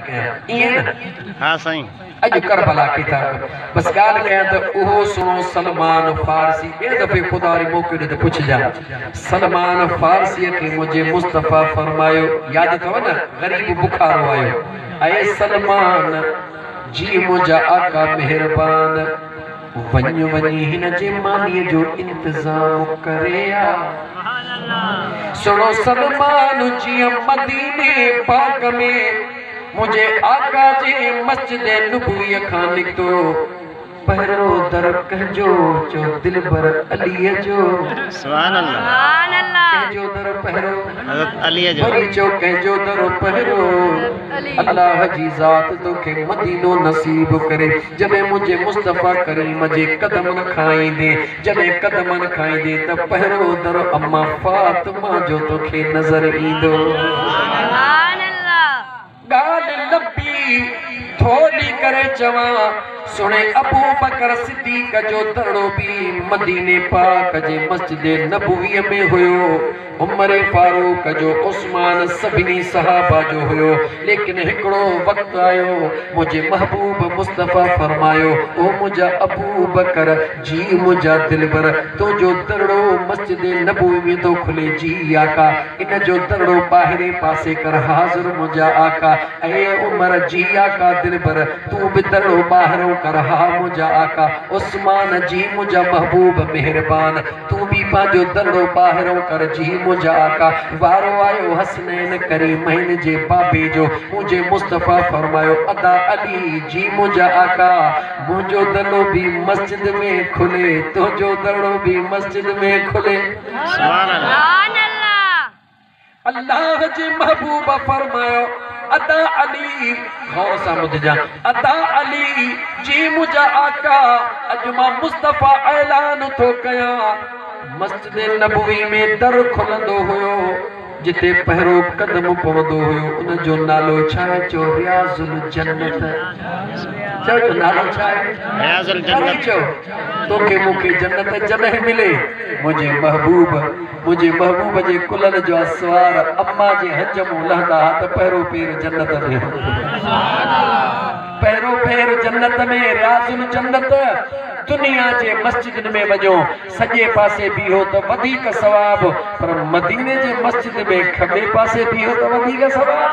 ڪيان ائين نه؟ ها سائين. اڄ ڪربلا کي ٿا بس ڳالهه ڪيان ته اهو سڻو سلمان فارسي ٻئي دفعي خدا وري موقعو ڏي ته پڇجان سلمان فارسيء کي منهنجي مصطفيٰ فرمايو ياد اٿو نه غريب بکارو آيو اي سلمان جي منهنجا آقا مهربان وڃ وڃي هن جي مانيء جو انتظام ڪري آ. سڻو سلمان جيئن مديني پاڪ ۾ منهنجي آقا جي مسجد نبويء کان نڪتو پهرو در ڪنهن جو چيو دلبر عليء جو. سبحان الله. ڪنهن جو در پهرو حضرت عليء جو. وري چئو ڪنهن جو در پهرو الله جي ذات توکي مدينو نصيب ڪري. جڏهن منهنجي مصطفيٰ ڪريم جي قدمن کان ايندين، جڏهن قدمن کان ايندين ته پهريون در اما فاطمه جو توکي نظر ايندو. ڳالهه لنبي ٿوري ڪري چوان، سهڻي ابوبڪر صديق جو درڙو به مديني پاڪ جي مسجد نبويء ۾ هيو. عمر فاروق جو، عثمان سڀني صحابه جو هيو، ليڪن هڪڙو وقت آيو منهنجي محبوب مصطفيٰ فرمايو، او منهنجا ابوبڪر، جي منهنجا دلبر، تنهنجو درڙو مسجد نبوي ۾ ٿو کلي، جي آقا، ان جو درڙو ٻاهرين پاسي ڪر، حاضر منهنجا آقا، اي عمر، جي آقا دلبر، تون به درڙو ٻاهرئون ڪر، ها منهنجا آقا، عثمان، جي منهنجا محبوب مهربان، تون به پنهنجو درڙو ٻاهرئون ڪر جي منهنجا آقا. وارو آيو حسنين ڪريمين جي بابي جو، منهنجي مصطفيٰ فرمايو ادا علي جي منهنجا آقا منهنجو درڙو به مسجد ۾ کلي تنهنجو درڙو به مسجد ۾ کلي. سبحان الله. الله جي محبوب فرمايو، ادا علي، غور سان ٻڌجان، ادا علي، جي منهنجا آقا، اڄ مان مصطفيٰ اعلان ٿو ڪيان، مسجد نبوي ۾ در کلندو هيو، جتي پهريون قدم پوندو هيو، ان جو نالو ڇا آهي؟ چئو رياض الجنت. چئو چئو نالو ڇا آهي؟ رياض الجنت. چئو توکي مون کي جنت جڏهن ملي، منهنجي محبوب. منهنجي محبوب جي ڪلهن جا سوار اما جي هنج مون لهندا ها ته پهرو پير جنت ۾ هوندو. پهرو پير جنت ۾، رياض الجنت، دنيا جي مسجدن ۾ وڃو سڄي پاسي بيهو ته وڌيڪ ثواب پر مديني جي مسجد ۾ کٻي پاسي بيهو ته وڌيڪ ثواب.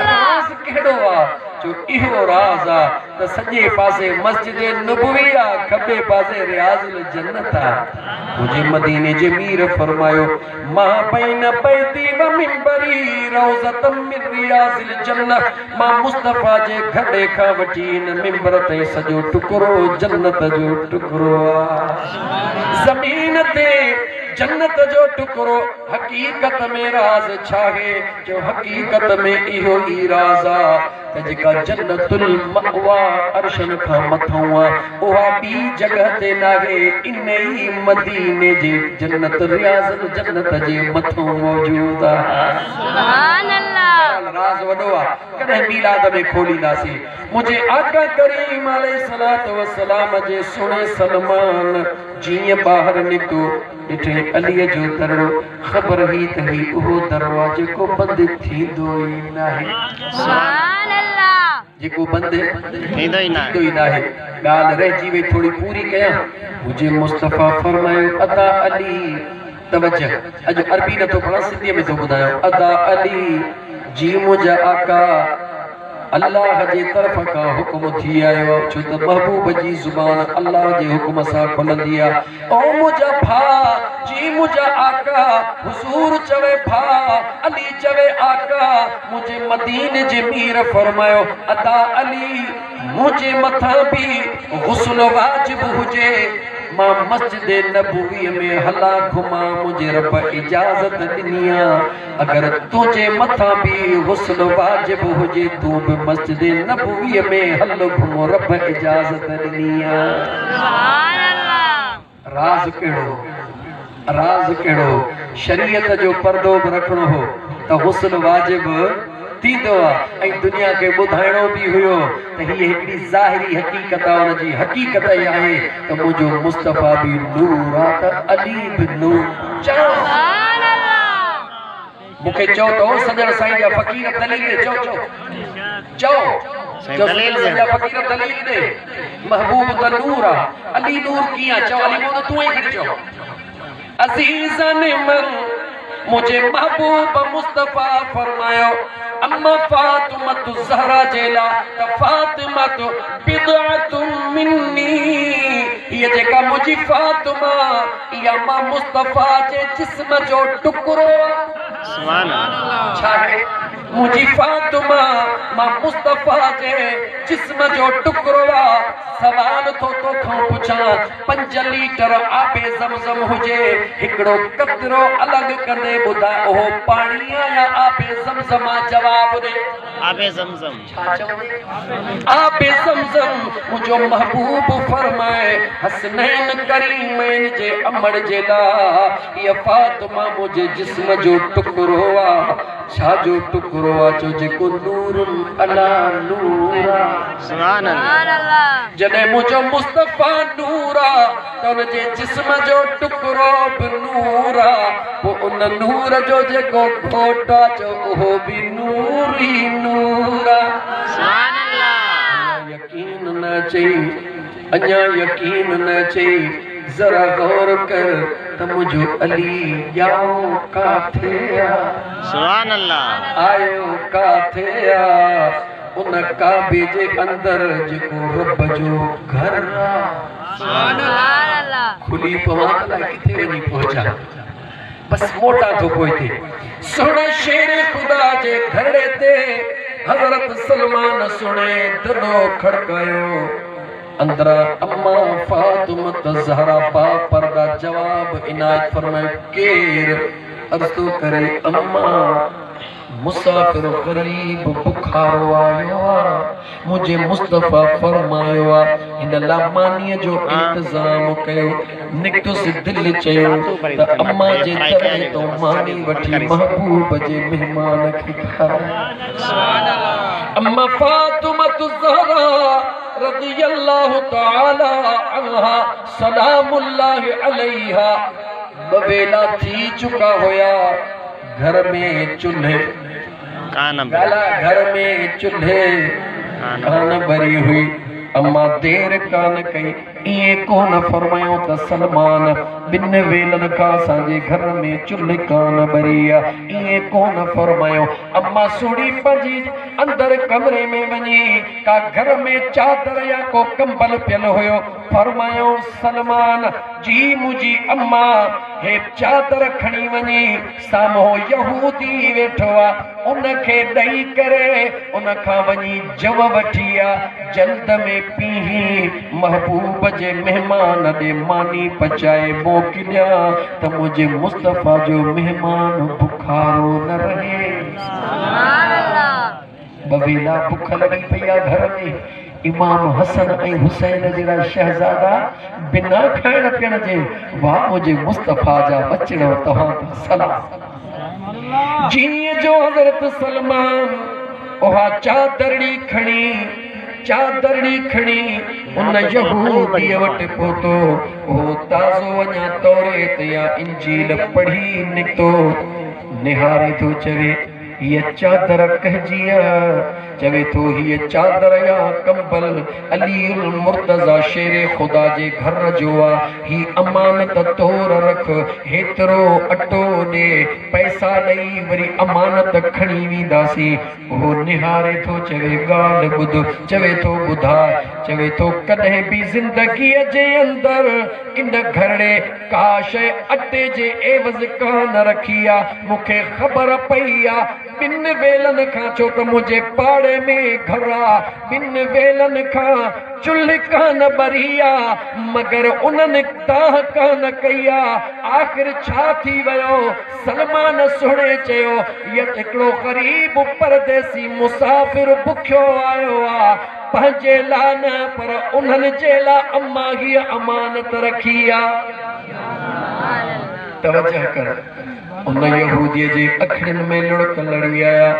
راز ڪهڙو آ؟ جو اهو راز آ ته سڄي پاسي مسجد نبوي آ، کٻي پاسي رياض الجنت آ. منهنجي مديني جي مير فرمايو، ما بين بيتي و منبري روضة من رياض الجنة، مان مصطفيٰ جي گهرڙي کان وٺي هن منبر تائين سڄو ٽڪرو جنت جو ٽڪرو آ. زمين تي جنت جو ٽڪرو حقيقت ۾ راز ڇاهي؟ جو حقيقت ۾ اهو ئي راز آ ته جيڪا جنت المأويٰ عرشن کان مٿئون آ، اها ٻي جڳهه تي ناهي، ان ئي مديني جي جنت رياض الجنت جي مٿئون موجود آ. بهرحال راز وڏو آ، ڪڏهن ميلاد ۾ کولينداسين. منهنجي آقا ڪريم عليه الصلوة والسلام جي سهڻي سلمان جيئن ٻاهر نڪتو، ڏٺئين عليء جو درڙو، خبر هئي ته هي اهو درڙو آ جيڪو بند ٿيندو ئي ناهي. جيڪو بند ٿيندو ئي ناهي. ڳالهه رهجي وئي ٿوري پوري ڪيان. منهنجي مصطفيٰ فرمايو ادا علي توجه اڄ عربي نٿو پڙهان سنڌيء ۾ ٿو ٻڌايان ادا علي جي منهنجا آقا الله جي طرف کان حڪم ٿي آيو آ ڇو ته محبوب جي زبان الله جي حڪم سان کلندي آ. او منهنجا ڀاء، جي منهنجا آقا، حضور چوي ڀاء، علي چوي آقا، منهنجي مديني جي مير فرمايو، ادا علي، منهنجي مٿان به غسل واجب هجي، مان مسجد نبويء ۾ هلان گهمان، منهنجي رب اجازت ڏني آ، اگر تنهنجي مٿان به غسل واجب هجي، تون به مسجد نبويء ۾ هل گهم، رب اجازت ڏني آ. راز ڪهڙو؟ راز ڪهڙو؟ شريعت جو پردو به رکڻو هو ته غسل واجب ٿيندو آ ۽ دنيا کي ٻڌائڻو به هيو ته هيء هڪڙي ظاهري حقيقت آ، ان جي حقيقت اها آهي ته منهنجو مصطفيٰ به نور آ ته علي به نور. چئو! مون کي چئو ته او سڄڻ سائين جا فقير دليل ڏي، چئو چئو. चओ साईं चओ दलील सॼण ॾियो। सॼा फ़क़ीर दलील ॾे। महबूब त नूर आहे, अली नूर कीअं आहे? चओ अली मोहम्मद तूं ई खणी चओ। अज़ीज़न मन मुंहिंजे महबूब मुस्तफ़ा फरमायो अम्मा फातिमत ज़हरा जे लाइ त फातिमत बिदअतुम मिन्नी, हीअ जेका मुंहिंजी फातिमा इहा मां मुस्तफ़ा जे जिस्म जो टुकड़ो आहे। सुभान अल्लाह। छा आहे? मुंहिंजी फातिमा मां मुस्तफ़ा जे जिस्म जो टुकड़ो आहे। सवाल थो तोखां पुछां, 5 लीटर आबे ज़मज़म हुजे, हिकिड़ो कतरो अलॻि कंदे ॿुधाए उहो पाणी आहे या आबे ज़मज़म आहे? जवाब ॾे। आबे ज़मज़म। छा चवंदे? आबे ज़मज़म। मुंहिंजो महबूब फरमाए हसनैन करीमैन जे अमड़ जे लाइ इहा फातिमा मुंहिंजे जिस्म जो टुकड़ो आहे। छा जो टुकड़ो आहे? छो जेको नूर अला नूर आहे। सुभान अल्लाह। जॾहिं मुंहिंजो मुस्तफ़ा नूर आहे त हुनजे जिस्म जो टुकड़ो बि नूर आहे। पोइ उन नूर जो जेको घोट आहे चओ उहो बि नूर ई नूर आहे। सुभान अल्लाह। यकीन न अचई, अञा यकीन न अचई, ज़रा गौर कर त मुंहिंजो अली ॼाओ काथे आहे, सुभान अल्लाह। आयो काथे आहे? उन काबे जे अंदरि जेको रब जो घर आहे। सुभान अल्लाह। खुली पवां त अलाए किथे वञी पहुचां, बसि मोटां थो पोइ थिए। सुहिणा शेर ख़ुदा जे घरड़े ते हज़रत सलमान सुणे दॾो खड़कायो। अंदरा अम्मा फातिमत ज़हरा बा पर्दा जवाब इनायत फरमायो, केरु? अर्ज़ थो करे अम्मा मुसाफ़िर ग़रीब बुखारो आयो आहे, मुंहिंजे मुस्तफ़ा फरमायो आहे हिन लाइ मानीअ जो इंतज़ामु कयो। निकितुसि दिलि चयो त अम्मा जे दर तो मानी वठी महबूब जे महिमान खे खाराए। अम्मा फातिमत ज़हरा रज़ी अल्लाह तआला अन्हा सलामुल्लाह अलैहा ॿ वेला थी चुका हुया, घर में चूल्हे कान ॻाल्हाए, घर में चूल्हे कान भरी हुई। अम्मा देर कान कई, ईअं कोन फरमायो त सलमान ॿिनि वेलनि खां असांजे घर में चुल्ह कान भरी आहे, ईअं कोन फरमायो। अम्मा सुणी पंहिंजी अंदरि कमरे में वञी, का घर में चादर या को कंबल पियल हुयो, फरमायो सलमान जी मुंहिंजी अम्मा हे चादर खणी वञी, साम्हूं यहूदी वेठो आहे, उनखे ॾेई करे उनखां वञी जव वठी आ, जल्द में पीही महबूब जे महिमान ॾे मानी पचाए मोकिलियां त मुंहिंजे मुस्तफ़ा जो महिमान बुखारो न रहे। ॿ वेला बुख लॻी पई आहे घर में। इमाम हसन ऐं हुसैन जहिड़ा शहज़ादा बिना खाइण पीअण जे, वाह मुंहिंजे मुस्तफ़ा जा बचड़ो तव्हां ते सलाम। जीअं जो हज़रत सलमान उहा चादरड़ी खणी, चादरड़ी खणी उन यहूदीअ वटि पहुतो, उहो ताज़ो अञा तौरेत या इंजील पढ़ी निकितो। निहारे थो चवे हीअ चादर कंहिंजी आहे? चवे थो हीअ चादर या कंबल अली मुर्तज़ा शेर ख़ुदा जे घर जो आहे, ही अमानत तौर रख, हेतिरो अटो ॾे, पैसा ॾेई वरी अमानत खणी वेंदासीं। उहो निहारे थो चवे ॻाल्हि ॿुध, चवे थो ॿुधाए, चवे थो कॾहिं बि ज़िंदगीअ जे अंदरि इन घरड़े का शइ अटे जे एवज़ कान रखी आहे, मूंखे ख़बर पई आहे ॿिनि वेलनि खां, छो त मुंहिंजे पाड़े में घर आहे, ॿिनि वेलनि खां चुल्ह कान ॿरी आहे, मगर उन्हनि ताह कान कई आहे। आख़िर छा थी वियो? सलमान सुणे चयो इहो हिकिड़ो ग़रीब परदेसी मुसाफ़िर बुखियो आयो आहे, पंहिंजे लाइ न पर उन्हनि जे लाइ अम्मा हीअ अमानत रखी आहे। तवजह कर। उन यहूदीअ जे अखियुनि में लुड़क लड़ी आया,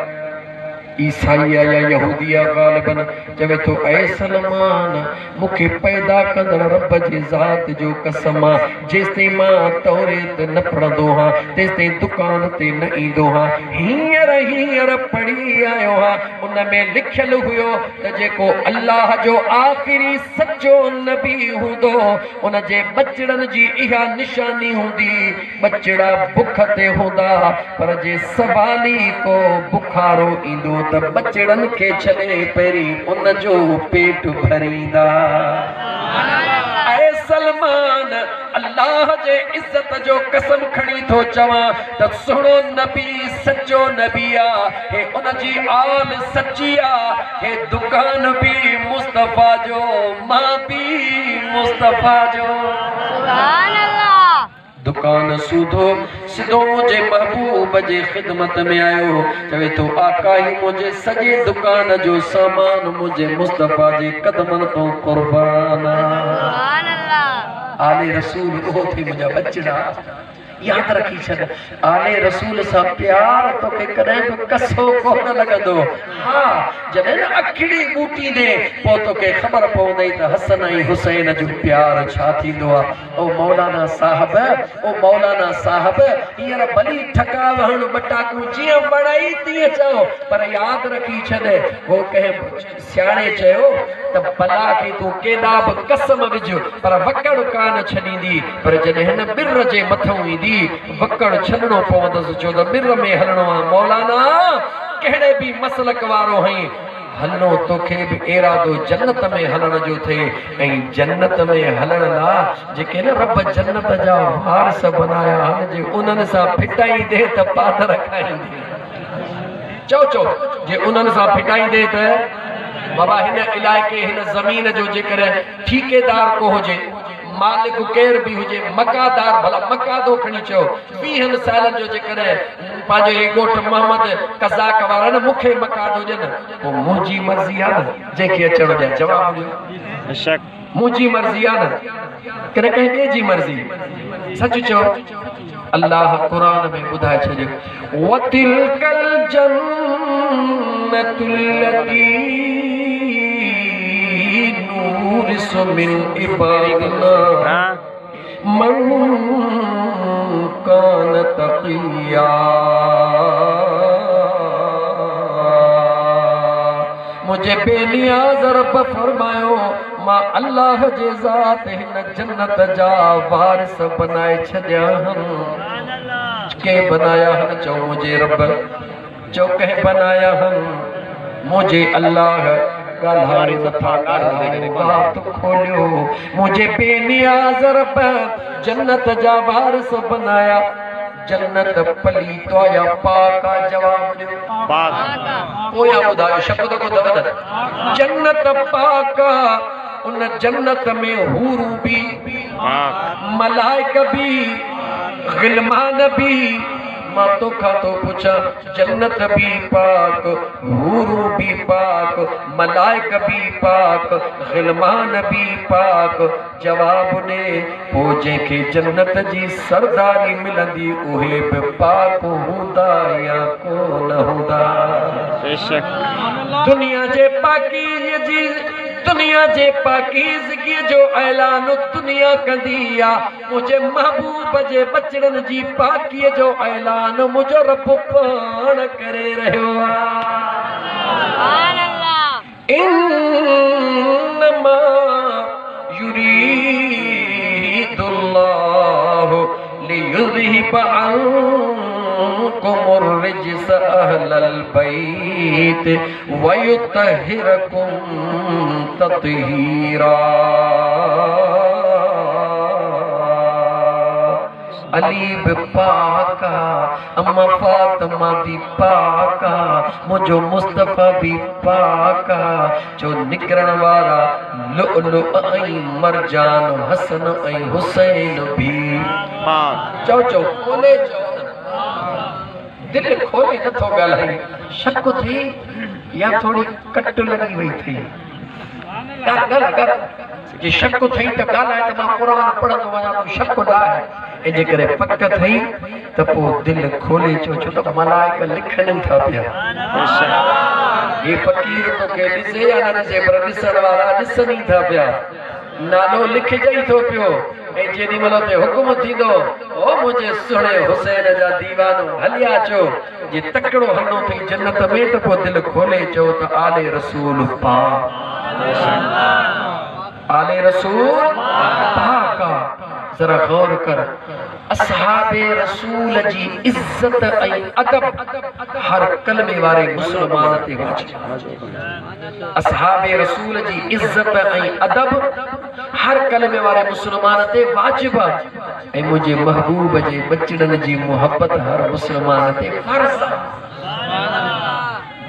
عيسائي آ يا يهودي آ غالباً، چوي ٿو، اي سلمان! مون کي پيدا ڪندڙ رب جي ذات جو قسم آ، جيستائين مان توريت نه پڙهندو هان، تيستائين دڪان تي نه ايندو هان. هينئر هينئر پڙهي آيو هان، ان ۾ لکيل هيو ته جيڪو الله جو آخري سچو نبي هوندو، ان جي ٻچڙن جي اها نشاني هوندي، ٻچڙا بک تي هوندا، پر جي سوالي ڪو بکارو ايندو ته ٻچڙن کي ڇڏي پهرين ان جو پيٽ ڀريندا. اي سلمان! الله جي عزت جو قسم کڻي ٿو چوان ته سهڻو نبي سچو نبي آ، هي ان جي آل سچي آ، هي دڪان به مصطفيٰ جو، مان به مصطفيٰ جو. سبحان الله. دڪان سوڌو سڌو منهنجي محبوب جي خدمت ۾ آيو، چوي ٿو، آقا هي منهنجي سڄي دڪان جو سامان منهنجي مصطفيٰ جي قدمن تون قربان آ. سبحان الله. آل رسول اهو ٿئي منهنجا ٻچڙا ياد رکي ڇڏ آل رسول سان پيار توکي ڪڏهن به ڪسو ڪونه لڳندو ها جڏهن نه اکڙي ٻوٽيندين پوء توکي خبر پوندئي ته حسن ۽ حسين جو پيار ڇا ٿيندو آ. او مولانا صاحب، او مولانا صاحب، هينئر ڀلي ٺڪاء هڻ ٻه ٽاڪون جيئن وڻئي تيئن چئو، پر ياد رکي ڇڏ، هو ڪنهن سياڻي چيو ته بلا کي تون ڪيڏا به قسم وجهه، پر وڪڙ ڪانه ڇڏيندي، پر جڏهن هن ٻر جي مٿئون ايندي، وڪڙ ڇڏڻو پوندس، ڇو ته ٻر ۾ هلڻو آ. مولانا! ڪهڙي به مسلڪ وارو هئين، هلڻو توکي به ارادو جنت ۾ هلڻ جو ٿئي ۽ جنت ۾ هلڻ لا جيڪي نه رب جنت جا وارث بنايا آهن جي انهن سان ڦٽائيندين ته پادر کائيندين چئو چئو جي انهن سان ڦٽائيندين ته بابا هن علائقي هن زمين جو جيڪڏهن ٺيڪيدار ڪو هجي مالڪ ڪير به هجي مڪادار ڀلا مڪادو کڻي چئو ويهن سالن جو جيڪڏهن پنهنجو هي ڳوٺ محمد قزاق وارا نه مون کي مڪادو ڏين پوء منهنجي مرضي آ نه جنهن کي اچڻ ڏيان جواب ڏيو بيشڪ. منهنجي مرضي آ نه ڪنهن ڪنهن ٻئي جي مرضي سچ چئو الله قرآن ۾ ٻڌائي ڇڏيو وتلڪ الجنة التي نورث من عبادنا من ڪان تقيا منهنجي بي نياز رب فرمايو مان الله جي ذات هن جنت جا وارث بنائي ڇڏيا هن ڪنهن بنايا هن چئو منهنجي رب چئو ڪنهن بنايا هن منهنجي الله ڳالهايو نٿا ڳالهايو وات کوليو منهنجي بي نياز رب جنت جا وارث بنايا جنت پليت آ يا پاڪ آ جواب ڏيو پاڪ پويان ٻڌايو شڪ ته ڪو اٿو نه جنت پاڪ آ ان جنت ۾ حورون به پاڪ ملائڪ به غلمان به مان توکان ٿو پڇان جنت به پاڪ، حورون به پاڪ، ملائڪ به پاڪ، غلمان به پاڪ، جواب ڏي پوء جنهن کي جنت جي سرداري ملندي اهي به پاڪ هوندا يا ڪونه هوندا؟ بيشڪ. دنيا جي پاڪيء جي دنيا جي پاڪيزگيء جو اعلان دنيا ڪندي آ. منهنجي محبوب جي ٻچڙن جي پاڪيء جو اعلان منهنجو رب پاڻ ڪري رهيو آهي. انما يريد الله ليذهب عنڪم الرجس اهل البيت ويطهرڪم تطهيرا علي به پاڪ آ، اما فاطمه به پاڪ آ، منهنجو مصطفيٰ به پاڪ آ، جو نڪرڻ وارا لؤلؤ ۽ مرجان حسن ۽ حسين به پاڪ. چئو چئو کولي چئو نه. دل کولي نه ٿو ڳالهائين، شڪ اٿئي يا ٿوري ڪٽ لڳي وئي اٿئي؟ ڳالهه ڳالهه ڳالهه، جي شڪ اٿئي ته ڳالهاء ته مان قرآن پڙهندو وڃان تون شڪ لاهه. ऐं जेकॾहिं पक अथई त पोइ दिलि खोले चओ, छो त मलाइक लिखनि था पिया। हे फ़क़ीर तोखे ॾिसे या न ॾिसे, पर ॾिसण वारा ॾिसनि ई था पिया। नालो लिखिजे थो पियो ऐं जेॾी महिल हुते हुकुम थींदो, ओ मुंहिंजे सुहिणे हुसैन जा दीवानो हलिया अचो, जे तकिड़ो हलणो अथई जन्नत में त पोइ दिलि खोले चओ त आले रसूल पाक, आले रसूल पाक। ज़रा गौर कर, असहाबे रसूल जी इज़्ज़त ऐं अदब हर कलमे वारे मुसलमान ते वाजिब। असहाबे रसूल जी इज़्ज़त ऐं अदब हर कलमे वारे मुसलमान ते वाजिब आहे ऐं मुंहिंजे महबूब जे बचड़नि जी मुहबत हर मुसलमान ते फ़र्ज़ आहे।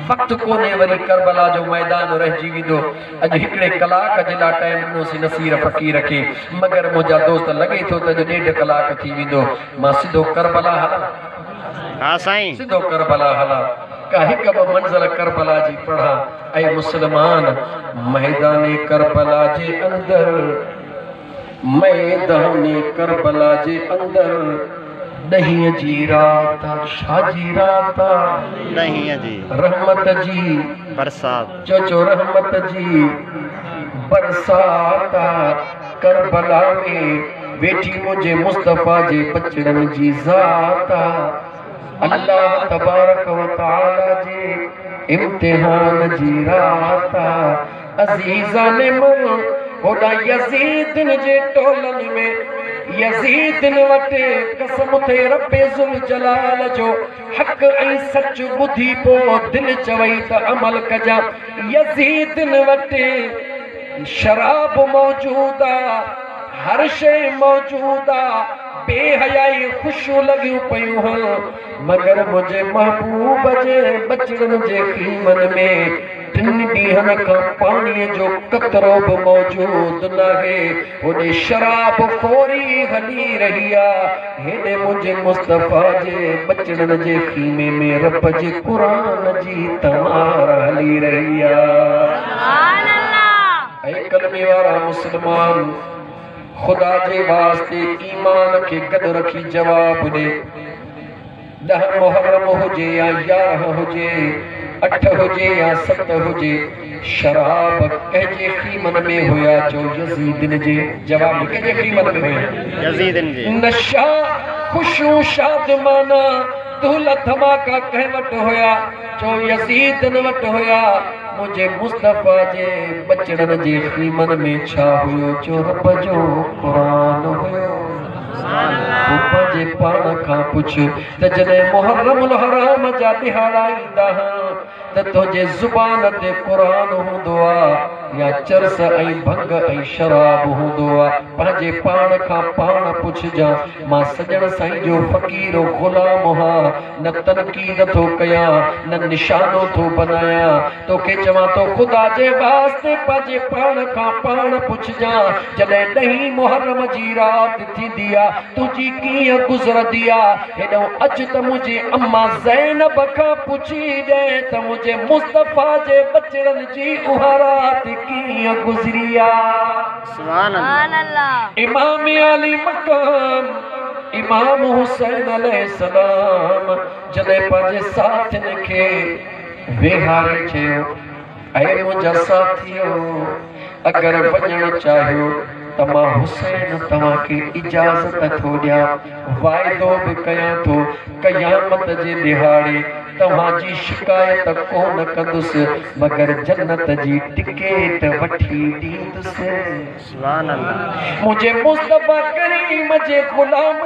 वक़्तु कोन्हे वरी करबला जो मैदान रहिजी वेंदो। अॼु हिकिड़े कलाक जे लाइ टाइम ॾिनोसीं नसीर फ़क़ीर खे, मगर मुंहिंजा दोस्त लॻे थो त अॼु 1.5 कलाक थी वेंदो। मां सिधो करबला हलां। हा साईं, सिधो करबला हलां, का हिकु ॿ मंज़िल करबला जी पढ़ां। ऐं मुसलमान मैदान करबला जे अंदरि, मैदान करबला जे अंदरि ॾहींअ जी राति आहे। छा जी राति आहे? ॾहींअ जी रहमत जी बरसात। चओ चओ रहमत जी बरसात आहे। करबला में वेठी मुंहिंजे मुस्तफ़ा जे बचड़नि जी ज़ात आहे। अल्लाह तबारक व तआला जे इम्तिहान जी राति आहे। अज़ीज़ान मन होॾां यज़ीदनि जे टोलनि में, यज़ीदनि वटि कसम थिए रब ज़ुल जलाल जो, हक़ ऐं सच ॿुधी पोइ दिलि चवई त अमल कजां। यज़ीदनि वटि शराब मौजूद आहे, हर शइ मौजूद आहे, बेहयाई ख़ुशियूं लॻियूं पयूं हुयूं, मगर मुंहिंजे महबूब जे बचड़नि जे ख़ीमनि में टिनि ॾींहनि खां पाणीअ जो कतरो बि मौजूदु नाहे। होॾे शराब खोरी हली रही आहे, हेॾे मुंहिंजे मुस्तफ़ा जे बचड़नि जे ख़ीमे में रब जे क़ुर जी तमार हली रही आहे। ऐं कलमे वारा मुसलमान, ख़ुदा जे वास्ते ईमान खे गॾु रखी जवाबु ॾे। 10 मुहर्रम हुजे या 11 हुजे, 8 हुजे या 7 हुजे, शराब कंहिंजे ख़ीमनि में हुया? चओ यज़ीदनि जे। जवाब कंहिंजे ख़ीमनि में हुया? यज़ीदनि जे। नशा ख़ुशियूं शादमाना धूल धमाका कंहिं वटि हुया? चओ यज़ीदनि वटि हुया। मुंहिंजे मुस्तफ़ा जे बचड़नि जे ख़ीमनि में छा हुयो? चओ रब जो क़ुर हुयो। पंहिंजे पाण खां पुछ त जॾहिं मुहर्रमुल हराम जा ॾिहाड़ा ईंदा हुआ त तुंहिंजे ज़ुबान ते क़ुर हूंदो आहे या चरस ऐं भंग ऐं शराब हूंदो आहे? पंहिंजे पाण खां पाण पुछजां। मां सॼण साईं जो फ़क़ीर ग़ुलाम हुआं, न तनक़ीद थो कयां न निशानो थो बनायां। तोखे चवां थो ख़ुदा जे वास्ते पंहिंजे पाण खां पाण पुछजां, जॾहिं ॾहीं मुहर्रम जी राति थींदी आहे तुंहिंजी कीअं गुज़रंदी आहे? हेॾो अचु त मुंहिंजी अम्मा ज़ैनब खां पुछी ॾे त मुंहिंजे मुस्तफ़ा जे बचड़नि जी उहा राति कीअं गुज़री आहे। सुभान अल्लाह। इमाम अली मकाम इमाम हुसैन अलैहिस्सलाम जॾहिं पंहिंजे साथियुनि खे वेहारे चयो, ऐ मुंहिंजा साथियो, अगरि वञणु चाहियो त मां हुसैन तव्हांखे इजाज़त थो ॾियां, वाइदो बि कयां थो, क़यामत जे ॾिहाड़े तव्हांजी शिकायत कोन कंदुसि, मगर जन्नत जी टिकेट वठी ॾींदुसि। सुभान अल्लाह। मुंहिंजे मुस्तफ़ा करीम जे ग़ुलाम,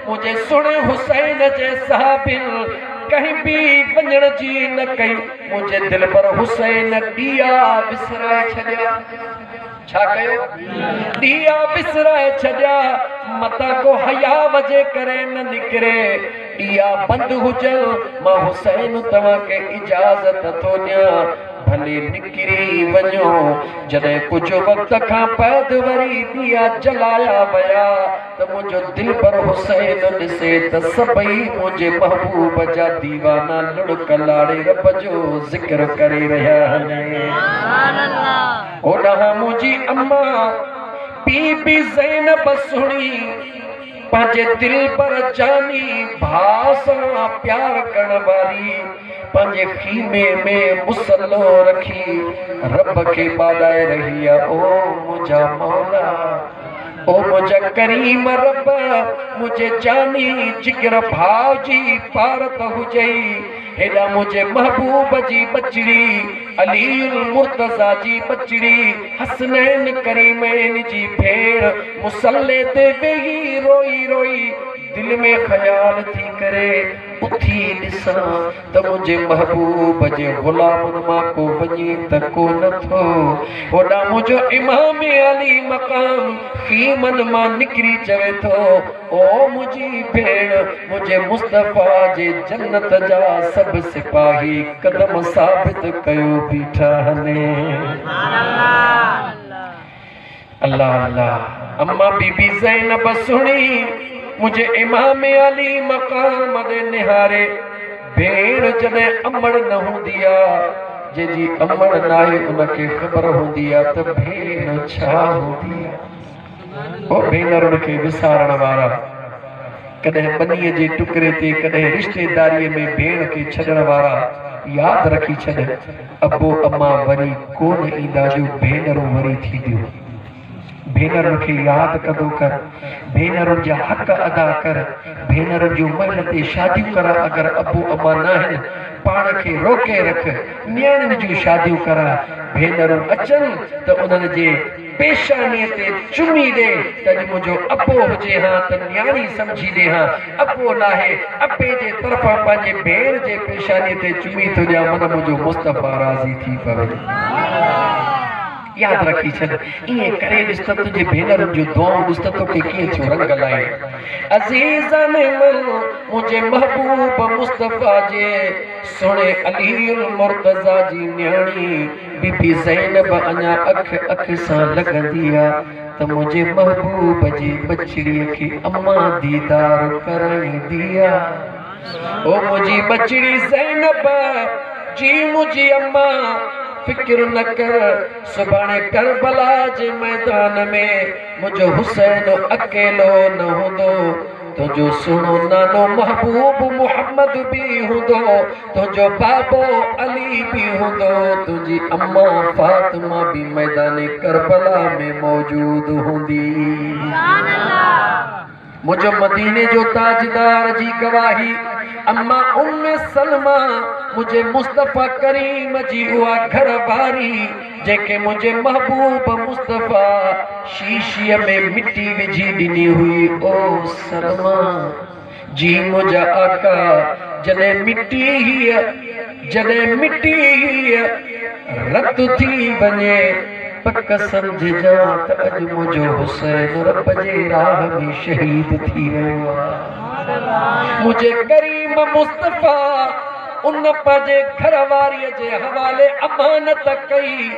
मुंहिंजे सुहिणे हुसैन जे साहबिन कंहिं बि वञण जी न कई। मुंहिंजे दिलबर हुसैन ॾिया विसराए छॾिया। छा कयो? ॾिया विसराए छॾिया, मतां को हया जे करे न निकिरे। ॾिया बंदि हुजनि, मां हुसैन तव्हांखे इजाज़त थो ॾियां, भले निकिरी वञो। जॾहिं कुझु वक़्त खां बाद वरी ॾिया जलाया विया त मुंहिंजो दिलबर हुसैन ॾिसे त सभई मुंहिंजे महबूब जा दीवाना लुड़क लाड़े रब जो ज़िक्र करे रहिया आहिनि। होॾां मुंहिंजी अम्मा बीबी ज़ैनब सुणी पंहिंजे दिलबर जानी भाउ सां प्यार करण वारी पंहिंजे ख़ीमे में मुसलो रखी रब खे ॿाॾाए रही आहे। ओ मुंहिंजा मौला, ओ मुंहिंजा करीम रब, मुंहिंजे जानी जिगर भाउ जी पारत हुजई, हेॾा मुंहिंजे महबूब जी बचड़ी, अली मुर्तज़ा जी बचड़ी, हसनैन करीमैन जी भेण मुसल्ले ते वेही रोई रोई दिल में ख़याल थी करे, उथी ॾिसां त मुंहिंजे महबूब जे ग़ुलामनि मां को वञे त कोन थो। होॾां मुंहिंजो इमाम अली मक़ाम ख़ीमनि मां निकिरी चवे थो, ओ मुंहिंजी भेण, मुंहिंजे मुस्तफ़ा जे जन्नत जा सभु सिपाही कदम साबित कयो बीठा आहिनि। अल्लाह अल्लाह। अम्मा बीबी ज़ैनब सुणी मुंहिंजे इमाम अली मक़ाम ॾे निहारे, भेण जॾहिं अमड़ न हूंदी आहे, जंहिंजी अमड़ न आहे उनखे ख़बर हूंदी आहे त भेण छा हूंदी आहे। ओ भेनरुनि खे विसारण वारा, कॾहिं ॿनीअ जे टुकड़े ते, कॾहिं रिश्तेदारीअ में भेण खे छॾण वारा, यादि रखी छॾ, अबो अम्मा वरी कोन ईंदा जो भेनरूं वरी थींदियूं। भेनरुनि खे यादि कंदो कर, भेनरुनि जा हक़ अदा कर, भेनरुनि जूं महिल ते शादियूं करा। अगरि अबो अम्मा न आहिनि, पाण खे रोके रख, नियाणियुनि जूं शादियूं करा। भेनरूं अचनि त उन्हनि जे पेशानीअ ते चुमी ॾे त अॼु मुंहिंजो अबो हुजे हा त नियाणी सम्झी ॾे हा, अबो नाहे, अबे जे तरफ़ां पंहिंजे भेण जे पेशानीअ ते चुमी थो ॾियां, मन मुंहिंजो मुस्तफ़ा राज़ी थी पवे। यादि रखी छॾ, ईअं करे ॾिस त तुंहिंजे भेनरुनि जूं दुआऊं ॾिस त तोखे कीअं थियो रंग लाए। अज़ीज़न मुंहिंजे महबूब मुस्तफ़ा जे सुहिणे अली मुर्तज़ा जी नियाणी बीबी ज़ैनब अञा अख अख सां लॻंदी आहे त मुंहिंजे महबूब जे बचड़ीअ खे अम्मा दीदार कराईंदी आहे। ओ मुंहिंजी बचड़ी ज़ैनब जी, मुंहिंजी अम्मा फिक्र न कर, सुभाणे करबला जे मैदान में मुंहिंजो हुसैन अकेलो न हूंदो, तुंहिंजो सुहिणो नानो महबूब मोहम्मद बि हूंदो, तुंहिंजो बाबो अली बि हूंदो, तुंहिंजी अम्मा फातिमा बि मैदान करबला में मौजूद हूंदी। मुंहिंजो मदीने जो ताजदार जी गवाही, अम्मा उम्मे सलमा मुंहिंजे मुस्तफ़ा करीम जी उहा घर वारी, जंहिंखे मुंहिंजे महबूब मुस्तफ़ा शीशीअ में मिटी विझी ॾिनी हुई। ओ सलमा जी मुंहिंजा आका, जॾहिं मिटी हीअ रत थी वञे, पक सम्झिजां त अॼु मुंहिंजो हुसैन रब जे राह में शहीद थी वियो आहे। मुंहिंजे करीम मुस्तफ़ा उन पंहिंजे घर वारीअ जे हवाले अमानत कई,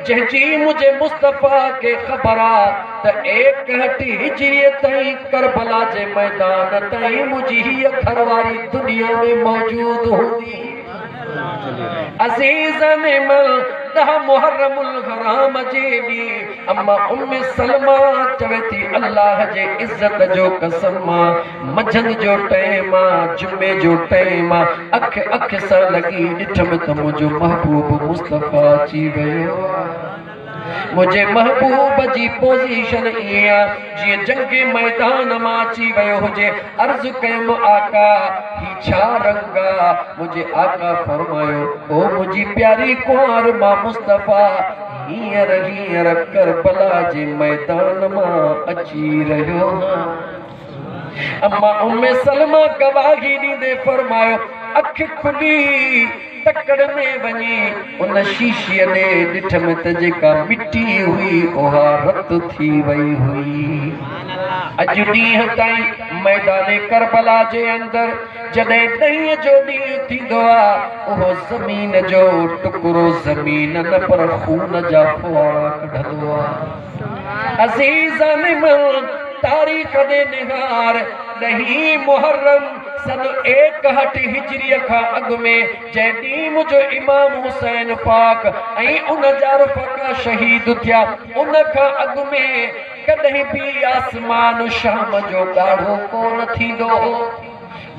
जंहिंजी मुंहिंजे मुस्तफ़ा खे ख़बर आहे त 61 हिजरीअ ताईं करबला जे मैदान ताईं मुंहिंजी हीअ घरवारी दुनिया में मौजूद हूंदी। अज़ीज़न 10 मुहर्रमुल हराम जे ॾींहुं अम्मा उम्मे सलमा चवे थी, अल्लाह जे इज़त जो कसम आहे, मंझंदि जो टाइम आहे, जुमे जो टाइम आहे, अख अख सां लॻी ॾिठमि त मुंहिंजो महबूब मुस्तफ़ा अची वियो आहे। मुंहिंजे महबूब जी पोज़ीशन ईअं आहे जीअं जंग मैदान मां अची वियो हुजे। अर्ज़ु कयमि, आका ही छा रंग आहे? मुंहिंजे आका फरमायो, ओ मुंहिंजी प्यारी कुंवार, मां मुस्तफ़ा हींअर हींअर करबला जे मैदान मां अची रहियो आहियां। अम्मा उम्मे सलमा गवाही ॾींदे फरमायो, अख खुली तकड़ में वञी उन शीशीअ ॾे ॾिठमि त जेका मिटी हुई उहा रत थी वई हुई। अॼु ॾींहं ताईं मैदान करबला जे अंदरि जॾहिं ॾहींअ जो ॾींहुं थींदो आहे, उहो ज़मीन जो टुकड़ो ज़मीन न पर खून जा फुआरा कढंदो आहे। अज़ीज़न तारीख़ ॾे निहार, 10 मुहर्रम सन 61 हिजरीअ खां अॻु में जंहिं ॾींहुं मुंहिंजो इमाम हुसैन पाक ऐं उन जा रफ़क़ा शहीद थिया, उन खां अॻु में ڪڏهن به آسمان شام جو ڳاڙهو ڪونه ٿيندو هو.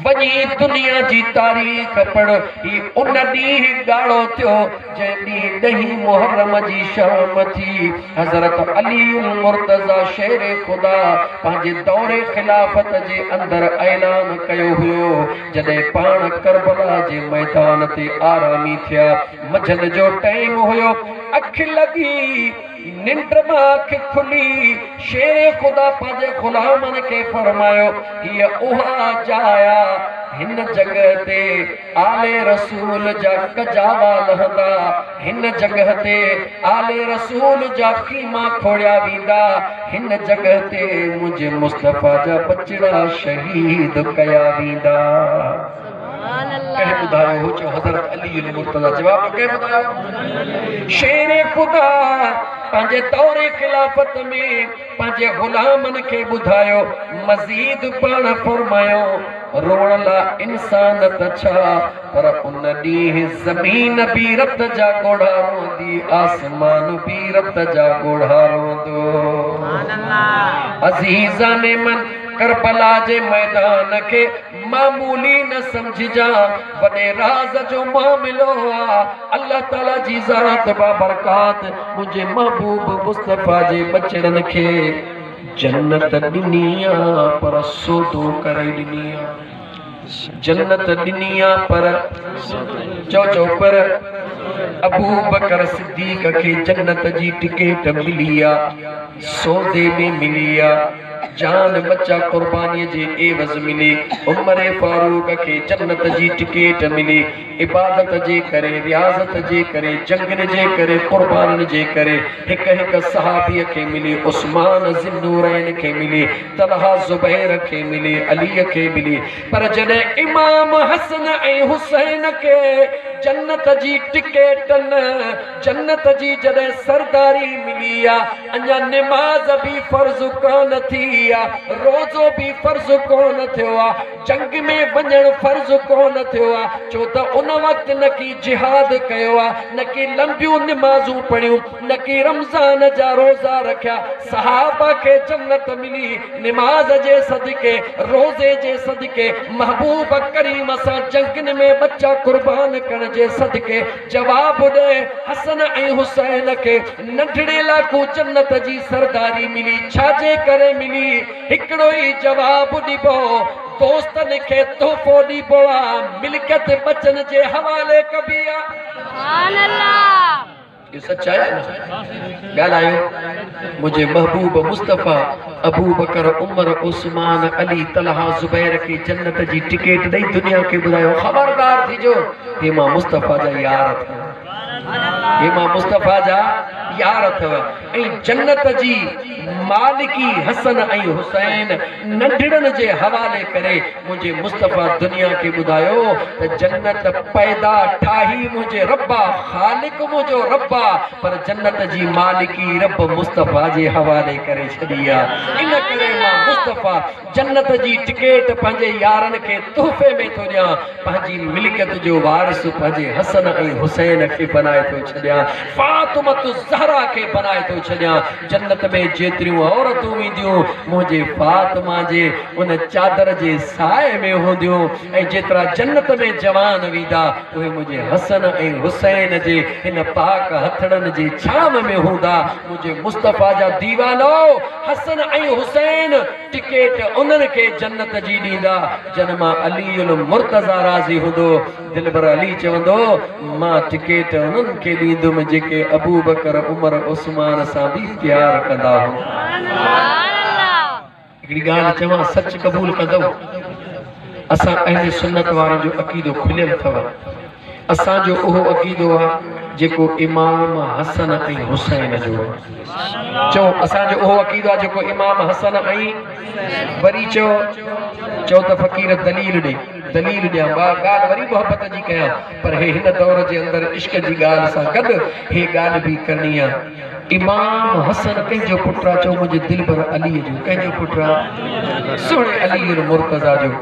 وڃي دنيا جي تاريخ پڙهه، هي ان ڏينهن ڳاڙهو ٿيو، جنهن ڏينهن ڏهين محرم جي شام ٿي. حضرت علي المرتضيٰ شير خدا پنهنجي دور خلافت جي اندر اعلان ڪيو هيو، جڏهن پاڻ ڪربلا جي ميدان تي آرامي ٿيا. منجهند جو ٽائيم هيو، اک لڳي، ننڊ مان اک کلي، شير خدا پنهنجي غلامن کي فرمايو، هيء اها جاء آ، هن جڳهه تي آل رسول جا ڪجاوا لهندا، هن جڳهه تي آل رسول جا خيما کوڙيا ويندا، هن جڳهه تي منهنجي مصطفيٰ جا ٻچڙا شهيد ڪيا ويندا. ڪنهن ٻڌايو هو؟ چيو حضرت علي المرتضيٰ. جواب ڏيو ڪنهن ٻڌايو؟ شير خدا پنهنجي دور خلافت ۾ پنهنجي غلامن کي ٻڌايو. مزيد پاڻ فرمايو، روئڻ لا انسان ته ڇا پر ان ڏينهن زمين به رت جا ڳوڙها روئندي، آسمان به رت جا ڳوڙها روئندو. عزيزان من، ڪربلا جي ميدان کي معمولي نه سمجهجان، وڏي راز جو معاملو آ. الله تعالي جي ذات بابرڪات منهنجي محبوب مصطفيٰ جي ٻچڙن کي جنت ڏني آ، پر سودو ڪري ڏني آ. جنت ڏني آ پر چئو چئو پر ابوبڪر صديق کي جنت جي ٽڪيٽ ملي آ، سودي ۾ ملي آ. جان ٻچا قربانيء جي عيوض ملي. عمر فاروق کي جنت جي ٽڪيٽ ملي. عبادت جي ڪري، رياضت جي ڪري، جنگن جي ڪري، قربانين جي ڪري هڪ هڪ صحابيء کي ملي. عثمان ذوالنورين کي ملي، طلحه زبير کي ملي، علي کي ملي. پر جڏهن امام حسن ۽ حسين کي جنت جي ٽڪيٽ نه، جنت جي جڏهن سرداري ملي آ، اڃا نماز به فرض ڪانه ٿي آ، روزو به فرض ڪونه ٿيو آ، جنگ ۾ وڃڻ فرض ڪونه ٿيو آ، ڇو ته ان وقت نه ڪي جهاد ڪيو آ، نه ڪي لنبيون نمازون پڙهيون، نه ڪي رمضان جا روزا رکيا. صحابه کي جنت ملي نماز جي صدقي، روزي جي صدقي، محبوب ڪريم سان جنگن ۾ ٻچا قربان ڪرڻ جي صدقي. جواب ڏي، حسن ۽ حسين کي ننڍڙي لاڪون جنت جي سرداري ملي، ڇا جي ڪري ملي؟ هڪڙو ئي جواب ڏبو، دوستن کي تحفو ڏبو آ، ملڪيت ٻچن جي حوالي ڪبي آ. سبحان الله. اهو سچ آهي يا نه؟ ڳالهايو. منهنجي محبوب مصطفيٰ ابوبڪر، عمر، عثمان، علي، طلحه، زبير کي جنت جي ٽڪيٽ ڏئي دنيا کي ٻڌايو خبردار ٿيجو هي مان مصطفيٰ جا يار اٿو، هي مان مصطفيٰ جا يار اٿو ۽ جنت جي مالڪي حسن ۽ حسين ننڍڙن جي حوالي ڪري منهنجي مصطفيٰ دنيا کي ٻڌايو ته جنت پيدا ٺاهي منهنجي رب آ، خالق منهنجو رب آ، پر جنت جي مالڪي رب مصطفيٰ جي حوالي ڪري ڇڏي آ. ان ڪري مان مصطفيٰ جنت جي ٽڪيٽ پنهنجي يارن کي تحفي ۾ ٿو ڏيان، پنهنجي ملڪيت جو وارث پنهنجي حسن ۽ حسين کي بنائي ٿو ڇڏيان، فاطمة الزهرا کي بنائي ٿو ڇڏيان. جنت ۾ جيتريون عورتون وينديون، منهنجي فاطمه جي ان چادر جي سائي ۾ هونديون ۽ جيترا جنت ۾ جوان ويندا، اهي منهنجي حسن ۽ حسين جي هن پاڪ هٿڙن جي ڇانو ۾ هوندا. منهنجي مصطفيٰ جا ديوانو! حسن ۽ حسين ٽڪيٽ انهن کي جنت جي ڏيندا، جن مان علي المرتضيٰ راضي هوندو. دلبر علي چوندو، مان ٽڪيٽ انهن کي ڏيندم جيڪي ابوبڪر، عمر، عثمان سان به پيار ڪندا هوندا. هڪڙي ڳالهه چوان سچ قبول ڪندؤ؟ اسان اهل سنت وارن جو عقيدو کليل اٿو. اسان جو اهو عقيدو آ جيڪو امام حسن ۽ حسين جو آ. چئو اسان جو اهو عقيدو آ جيڪو امام حسن ۽ وري چئو چئو ته فقير دليل ڏي. دليل ڏيان ٻا ڳالهه وري محبت جي ڪيان پر هي هن دور جي اندر عشق جي ڳالهه سان گڏ هي ڳالهه به ڪرڻي آ. امام حسن ڪنهن جو پٽ آ؟ چئو منهنجي دلبر علي جو. ڪنهن جو پٽ آ؟ سهڻي علي المرتضيٰ جو.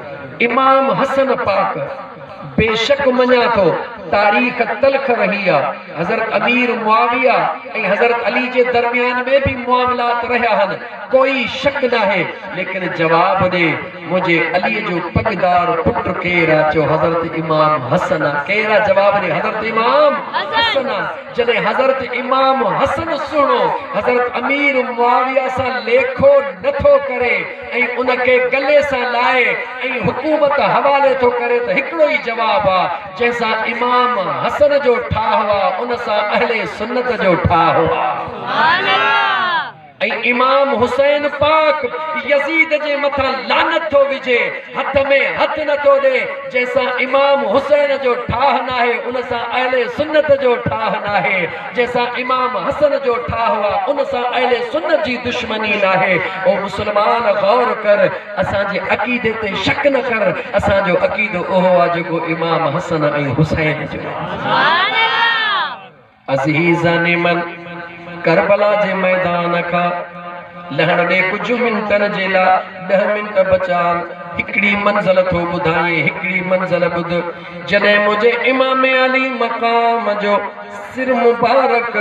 امام حسن پاڪ بيشڪ مڃان ٿو तारीख़ तलख रही आहे। हज़रत अमीर मुआविया ऐं हज़रत अली जे दरमियान में बि मुआमलात रहिया आहिनि, कोई शक न आहे। लेकिन जवाब ॾे, मुंहिंजे अली जो पगदार पुट केरु आहे? चयो हज़रत इमाम हसन आहे। केरु आहे? जवाब ॾे, हज़रत इमाम हसन आहे। जॾहिं हज़रत इमाम हसन सुहिणो हज़रत अमीर मुआविया सां लेखो नथो करे ऐं उनखे गले सां लाए ऐं हुकूमत हवाले थो करे त हिकिड़ो ई जवाब आहे, जंहिंसां इमाम हसन जो ठाह आहे उन सां अहले सुन्नत जो ठाह आहे। ऐं इमाम हुसैन पाक यज़ीद जे मथां लानत थो विझे, हथ में हथ नथो ॾे, जंहिंसां इमाम हुसैन जो ठाह न आहे उन सां अहले सुन्नत जो ठाह न आहे, जंहिंसां इमाम हसन जो ठाह आहे उन सां अहले सुन्नत जी दुश्मनी न आहे। ओ मुसलमान गौर कर, असांजे अक़ीदे ते शक न कर। असांजो अक़ीदो उहो आहे जेको इमाम हसन ऐं हुसैन जो। अज़ीज़ान मन, करबला जे मैदान खां लहण ॾे कुझु मिंटनि जे लाइ, 10 मिंट बचाल, हिकिड़ी मंज़िल थो ॿुधाए, हिकिड़ी मंज़िल ॿुध। जॾहिं मुंहिंजे इमाम अली मक़ाम जो सिर मुबारक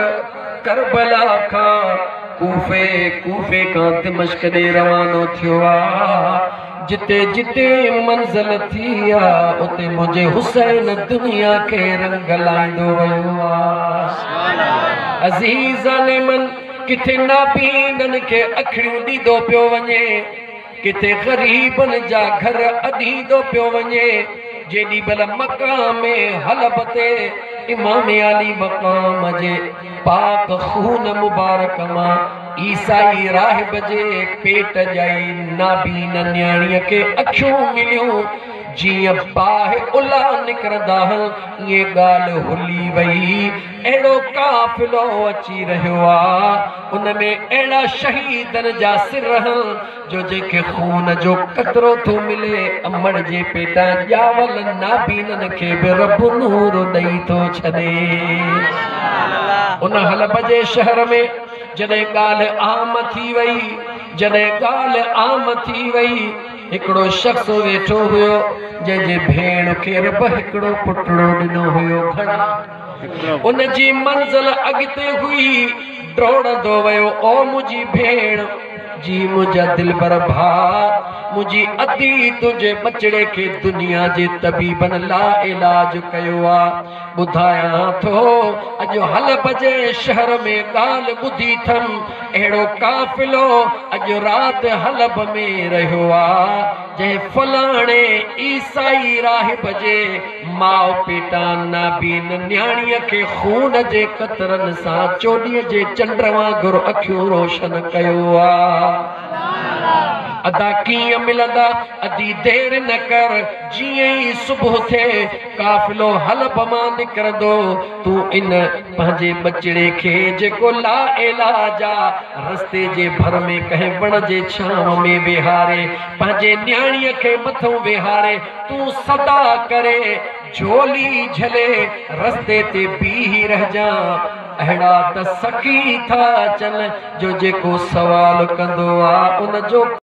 करबला खां कूफे, कूफे खां दिमश्क ॾे रवानो थियो आहे, जिते जिते मंज़िल थी आहे उते मुंहिंजे हुसैन दुनिया खे रंग लाईंदो वियो आहे। अज़ीज़ान मन, किथे नाबीननि खे अखड़ियूं ॾींदो पियो वञे, किथे ग़रीबनि जा घर अॾींदो पियो वञे। जेॾी महिल मक़ाम हलब ते इमाम अली मक़ाम जे पाक खून मुबारक मां ईसाई राहिब जे पेट जाई नाबीन नियाणीअ खे अखियूं मिलियूं, जीअं बाहि उला निकिरंदा आहिनि ईअं ॻाल्हि हुली वई। अहिड़ो काफ़िलो अची रहियो आहे, उन में अहिड़ा शहीदनि जा सिर आहिनि जो जंहिंखे खून जो कतरो थो मिले, अमड़ जे पेटां ॼावल नाबीननि खे बि रब नूर ॾेई थो छॾे। उन हलब जे शहर में जॾहिं ॻाल्हि आम थी वई, जॾहिं ॻाल्हि आम थी वई, हिकिड़ो शख़्स वेठो हुयो जंहिंजे भेण खे रब हिकिड़ो पुटड़ो ॾिनो हुयो। घणा उनजी मंज़िल अॻिते हुई, दौड़ंदो वियो, ओ मुंहिंजी भेण जी, मुंहिंजा दिलबर भाउ, मुंहिंजी अदी तुंहिंजे बचड़े खे दुनिया जे तबीबनि ला इलाज कयो आहे। ॿुधायां थो अॼु हलब जे शहर में ॻाल्हि ॿुधी अथमि, अहिड़ो काफ़िलो अॼु राति हलब में रहियो आहे, जंहिं फलाणे ईसाई राहिब जे माउ पेटां नाबीन नियाणीअ खे खून जे कतरनि सां चोॾींअ जे चंड वांगुरु अखियूं रोशन कयो आहे। अदा कीअं मिलंदा? अदी देरि न कर, जीअं ई सुबुह थिए काफ़िलो हलब मां निकिरंदो, तूं इन पंहिंजे बचड़े खे जेको ला इलाज आहे रस्ते जे भर में कंहिं वण जे छांव में विहारे, पंहिंजे नियाणीअ खे मथां विहारे, तूं सदा करे झोली झले रस्ते ते बीही रहिजां। अहिड़ा त सखी था अचनि जो जेको सवाल कंदो आहे उनजो